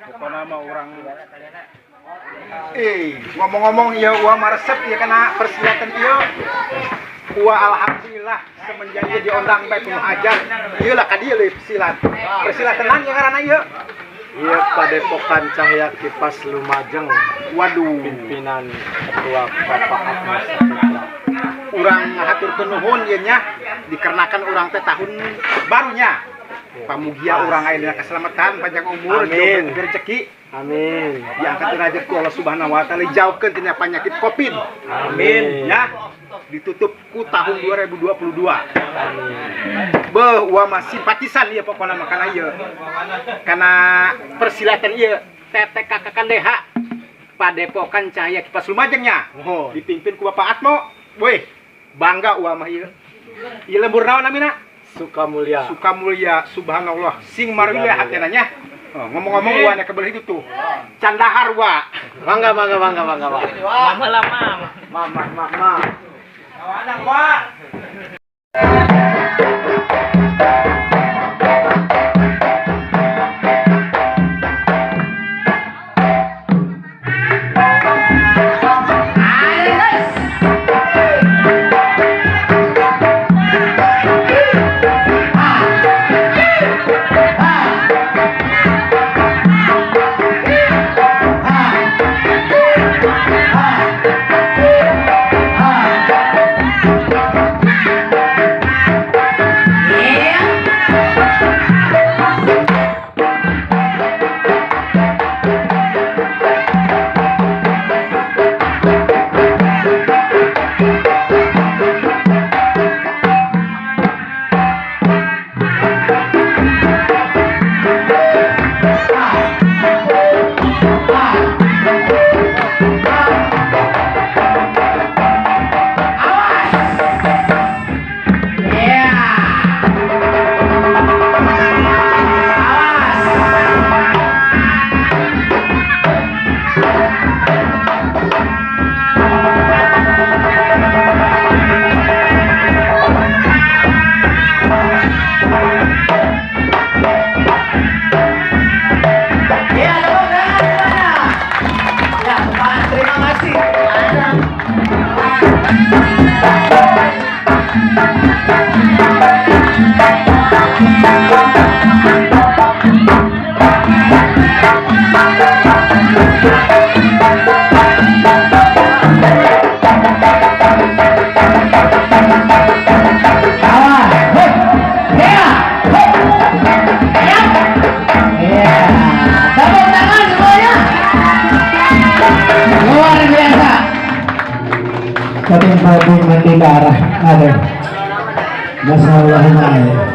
Pokoknya mah urang ngomong-ngomong ya, Uwa maresep ya kana persilatan ieu. Uwa alhamdulillah semenjak ieu diondang bae kudu ajar. Ieu lah ka dieu leuwih silat. Persilatan ya ngaranna ieu. Iya, Padepokan Cahaya Kipas Lumajang. Waduh. Pimpinan Ketua Bapak Atma Saputra. Urang ngahaturkeun nuhun ieu nya, dikarenakan urang teh tahun barunya. Pamugia urang aya dina keselamatan, panjang umur, Amin. jauh rezeki, Amin. diangkat derajat ku Allah Subhanahu wa taala, dijauhkeun tina penyakit Covid. Amin. Ya, ditutup ku tahun 2022. Amin. Beuh, Uwa mah simpatisan ieu pokona mah kana ieu. Kana persilatan ieu TTKKKDH Padepokan Cahaya Kipas Lumajangnya. Mohon. Dipimpin ku Bapak Atmo. Weh, bangga Uwa mah ieu. Ieu lembur naon namina? Sukamulya. Sukamulya, subhanallah. Sing marulia hatena nya. Oh, ngomong-ngomong Uwa nek kebelah itu tuh. Can dahar Uwa. Mangga, mangga, mangga, mangga, mangga. Lama lama. Mama, mama. Kawanang Uwa. Ya, tepuk tangan semuanya. Ya, Pak, terima kasih. Awas, hei, ya, hei, ya, ya. Tepuk tangan semuanya. Luar biasa. Saking pagi mandi darah. Aduh. Masyaallah.